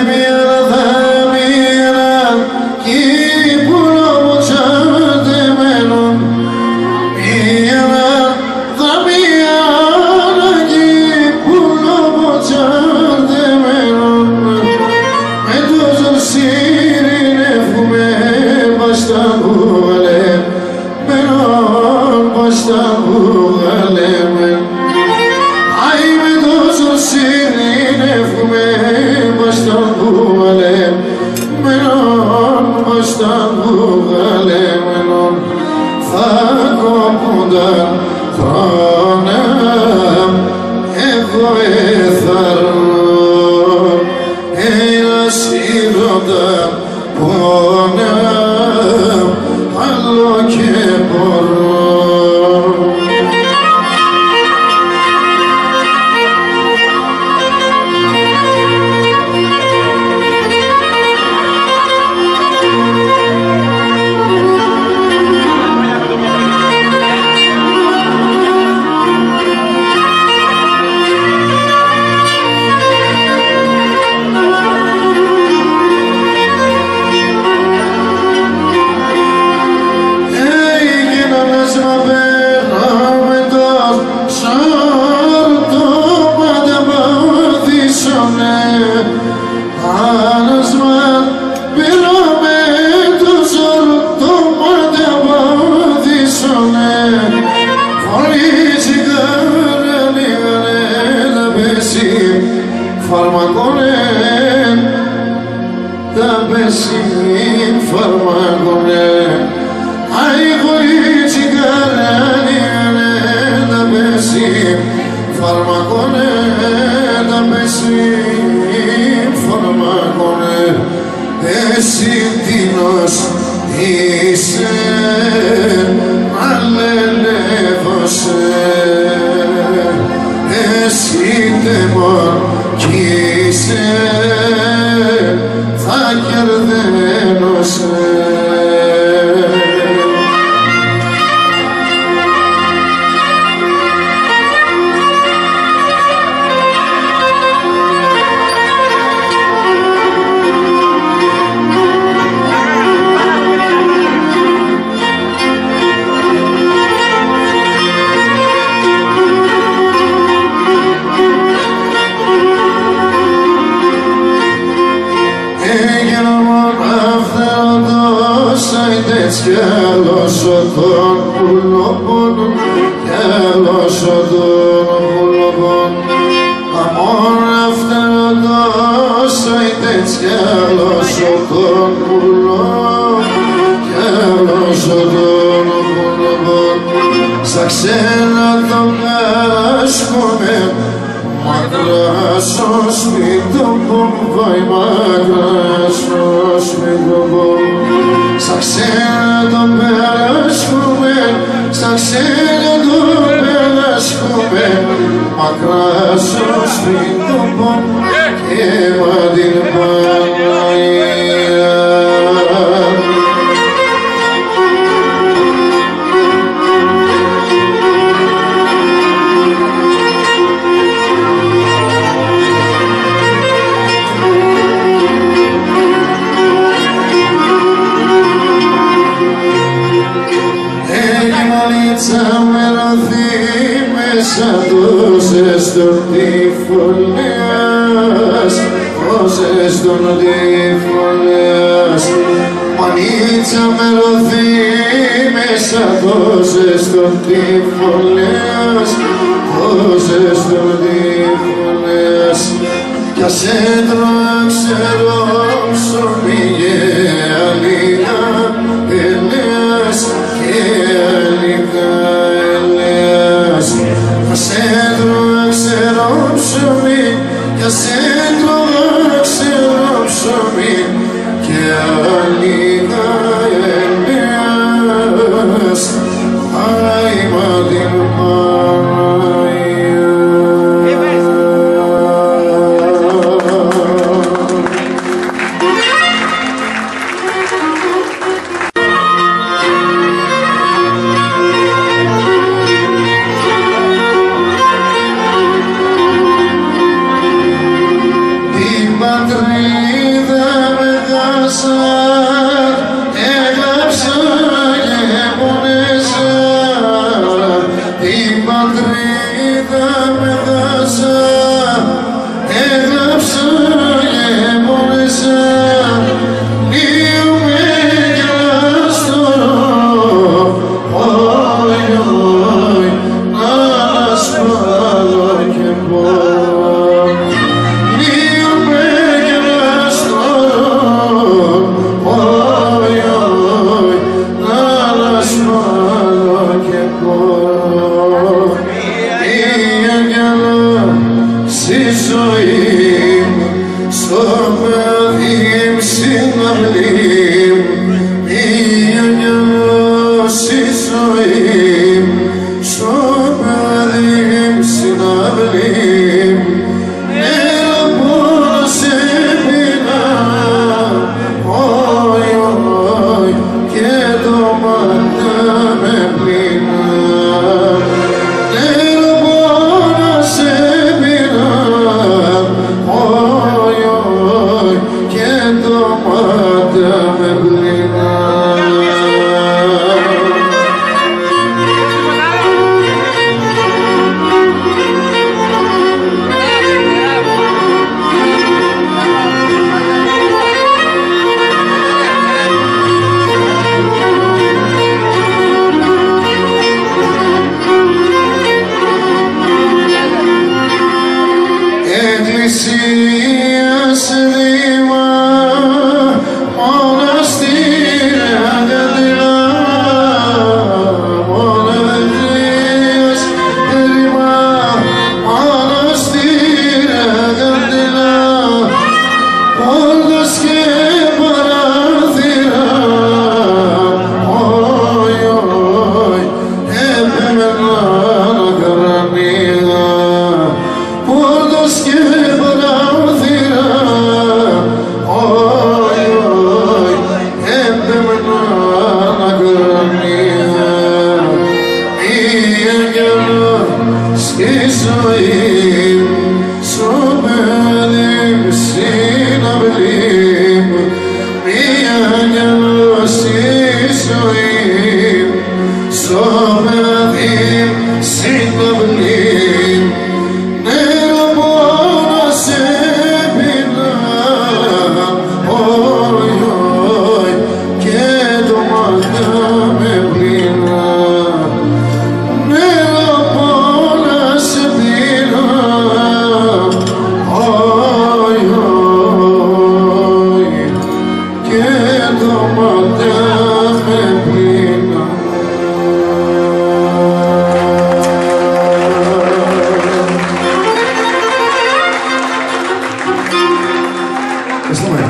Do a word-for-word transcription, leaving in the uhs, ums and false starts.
Μίαν αδάμιαν κι πουλοποτζαρδεμένον. Μίαν αδάμιαν κι πουλοποτζαρδεμένον. Με το ζόρ σ' ειρηνεύκουμαι, πα σ' τα κουγαλέ- μένον, πα σ' τα κουγαλέ μ'. Αϊ, με το ζόρ σ' ειρηνεύκουμαι, πα σ' τα κουγαλέ μ'. Μένον, πα σ' τα κουγαλέ μ'. Θ' κόπουν τα χρόνια, εγώ εθαρρώ έναν ηρώτα. Πονά άλλο κι μπορώ. Έι, εκείνο ανάσ' μ' απέρ' με το ζόρ', το πάντα πα' δίσουνε. Ανάσ' μ' απέρ' με το ζόρ', το πάντα πα' δίσουνε. Φωλή τσιγάρα ανοίγανε, τα πέσ' σ' φαρμακούνε. Τα πέσ' σ' φαρμακούνε. Αϊ, φωλή τσιγάρα ανοίγανε, τα πέσ' σ' φαρμακούνε, τα πέσ' σ' φαρμακούνε. Εσύ τίνος είσαι, να λελεύω σε. Εσύ τεμόν κι είσαι, θα κερδένω σε. Εγίνομουν ευτέρωτος, αϊτέτς κι άλλος ατόν πουλοπόν, κι άλλος ατόν πουλοπόν. Άμον ευτέρωτος, αϊτέτς κι άλλος ατόν πουλοπόν, κι άλλος ατόν πουλοπόν. Σα ξένα τον κασκομέν, μακρά σο σπίτ' ατόν, βαϊ, μακρά σο σπίτ' ατόν. Σα ξένα τον περάσκουμεν, σα ξένα τον περάσκουμεν, μακρά σο σπίτ' ατόν, και μ' ατείν Παναγία. Εγίνομουν μανίτσα μ' ερωθή, μες ατό ζεστόν τη φωλέας, το ζεστόν τη φωλέας. Μανίτσα μ' ερωθή, μες ατό ζεστόν τη φωλέας, το ζεστόν τη φωλέας. Κι ας έτρωα ξερό ψωμί, γεαλίκα ελαίας, γεαλίκα ελαίας. Κι ας έτρωα ξερό ψωμί, κι ας έτρωα ξερό ψωμί, κι γεαλίκα ελαίας, αϊ, μ' ατείν Παναγία. Έκλαψα και πόνεσα, την πατρίδα μ' έδωσα. Έκλαψα και πόνεσα, μη με κεραστώ. Ωι, ωι, να ανασπάλλω κι εγώ. Μη με κεραστώ. Ωι, ωι, να ανασπάλλω κι εγώ. Μη αναλώ ση ζωήν μ', σο παδίν μ', σην αυλήν μ', μη αναλώ ση ζωήν μ', σο παδίν μ', σην αυλήν μ'. Νερά πονά σε πεινά, ωι, ωι, κι ντομάτα με πλυνά. Νερά πονά σε πεινά, ωι, ωι, κι ντομάτα με πλυνά. Εκκλησίας ρήμα, μοναστήρια καντήλα, μοναχίας ρήμα, μοναστήρια καντήλα, πόρτας και παράθυρα, ωι, ωι, εμπεμένα κρανία. Πόρτας και παράθυρα, ωι, ωι, εμπεμένα κρανία. Μη αναλώ ση ζωήν μ', σο παδίν μ', σην αυλήν μ', μη αναλώ ση ζωήν μ', σο παδίν μ', σην αυλήν μ'. Νερά πονά σε πεινά, ωι, ωι, κι ντομάτα με πλυνά. Νερά πονά σε πεινά, ωι, ωι, κι ντομάτα με πλυνά. Ευχαριστούμε.